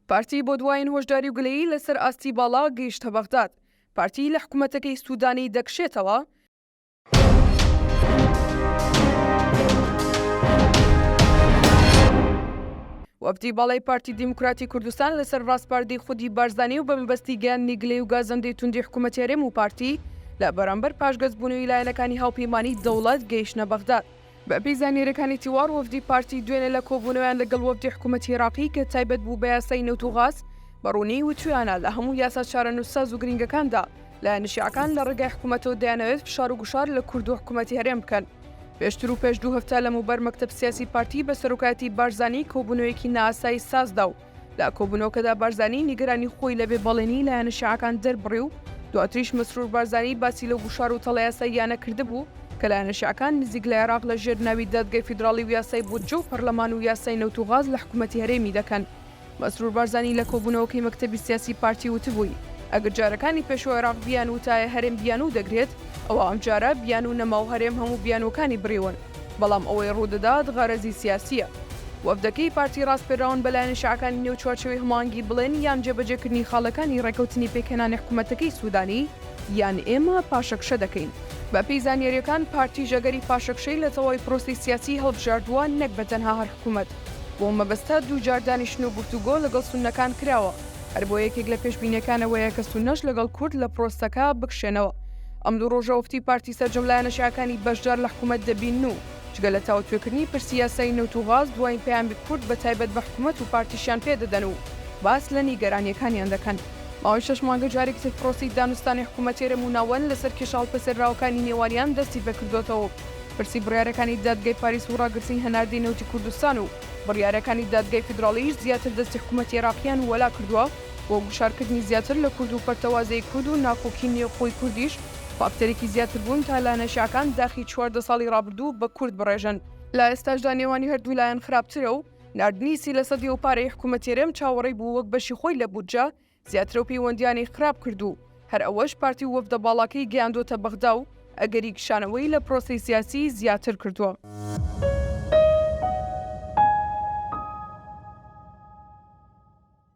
پارتی بۆ دوایین هۆشداری و گلەیی لەسەر ئاستی باڵا گەیشتە بەغداد، پارتی لە حکومەتەکەی سودانی دەکشێتەوە. وەفدی باڵای پارتی دیموکراتی کوردستان لەسەر ڕاسپاردەی خودی بارزانی و بە مەبەستی گەیاندنی گلەی و گازەندەی توندی حکومەتی هەرێم و پارتی لە بەرامبەر پاشگەزبوونەوەی لایەنەکانی هاوپەیمانی دەوڵەت گەیشتنە بەغداد. بەپێی زانیارییەکانی تیوار، وەفدی پارتی دوێنێ لە کۆبوونەوەیان لەگەڵ وەفدی حکومەتی عێراقی کە تایبەت بوو بە یاسای نەوت و غاز، بە ڕوونی وتوویانە لە هەموو یاسا چارەنووسساز و گرنگەکاندا لایەنە شیعەکان لە ڕێگای حکومەتەوە دەیانەوێت فشار و گوشار لە کورد و حکومەتی هەرێم بکەن. پێشتر و پێش دوو هەفتە لەمەوبەر مەکتەب سیاسی پارتی بە سەرۆکایەتی بارزانی کۆبوونەوەیەکی نائاسایی سازدا و لە کۆبوونەوەکەدا بارزانی نیگەرانی خۆی لە بێ بەڵێنی لایەنە شیعەکان دەربڕی و دواتریش مەسرور بارزانی باسی لەو گوشار و تەڵە یاساییانە کردبوو کە لایەنە شیعەکان نزیک لە عێراق لە ژێر ناوی دادگای فیدراڵی و یاسای بودجە و پەرلەمان و یاسای نەوت و غاز لە حکومەتی هەرێمی دەکەن. مەسرور بارزانی لە کۆبوونەوەکەی مەکتەبی سیاسی پارتی وتبووی، ئەگەر جارەکانی پێشوو عێراق بیان وتایە هەرێم بیانوو دەگرێت، ئەوا ئەمجارە بیانوو نەما و هەرێم هەموو بیانووەکانی بڕیون، بەڵام ئەوەی ڕوودەدات غەرەزی سیاسییە. وەفدەکەی پارتی ڕاسپێراون بە لایەنە شیعەکانی نێو چوارچێوەی هەماهەنگی بڵێن یان جێبەجێکردنی خاڵەکانی ڕێکەوتنی پێکهێنانی حکومەتەکەی سودانی یان ئێمە پاشەکشە دەکەین. بەپێی زانیارییەکان پارتیش ئەگەری پاشەکشەی لە تەواوی پرۆسەی سیاسی هەڵبژاردووە نەک بە تەنها هەر حکومەت. بۆ مەبەستە دووجار دانیشتن و گفتوگۆ لەگەڵ سوننەکان کراوە، هەربۆیە یەکێک لە پێشبینیەکان ئەوەیە کە سوننەش لەگەڵ کورد لە پرۆسەکە بکشێنەوە. ئەم دوو ڕۆژە وەفدی پارتی سەرجەم لایەنە شیعەکانی بەشدار لە حکومەت دەبینن و جگە لە تاوتوێکردنی پرسی یاسایی نەوت و غاز دواین پەیامی کورد بە تایبەت بە حکومەت و پارتیشیان پێ دەدەن و باس لە نیگەرانیەکانیان دەکەن. ماوەی شەش مانگە جارێکی تر پرۆسەی دانوستانی حکومەتی هەرێم و ناوەند لەسەر کێشە هەڵپەسێرراوەکانی نێوانیان دەستی پێکردۆتەوە و پرسی بڕیارەکانی دادگای پاریس و ڕاگرتنی هەناردەی نەوتی کوردستان و بڕیارەکانی دادگای فیدراڵیش زیاتر دەستی حکومەتی عێراقیان وەلا کردووە بۆ گوشارکردنی زیاتر لە کورد و پەرتەوازەیی کورد و ناکۆکی نێوخۆی کوردیش فاکتەرێکی زیاتر بوون تا لایەنە شیعەکان داخی 14 ساڵی ڕابردوو بە کورد بڕێژن. لە ئێستاشدا نێوانی هەردوو لایەن خراپترە و ناردنی سی لەسەدی ئەو پارەی حکومەتی هەرێم چاوەڕێی بوو وەک بەشی خۆی لە بودجە زیاترە و پەیوەندییانی خراپ کرد و هەر ئەوەش پارتی و وەفدە باڵاکەی گەیاندۆتە بەغدا و ئەگەری کشانەوەی لە پرۆسەی سیاسی زیاتر کردووە.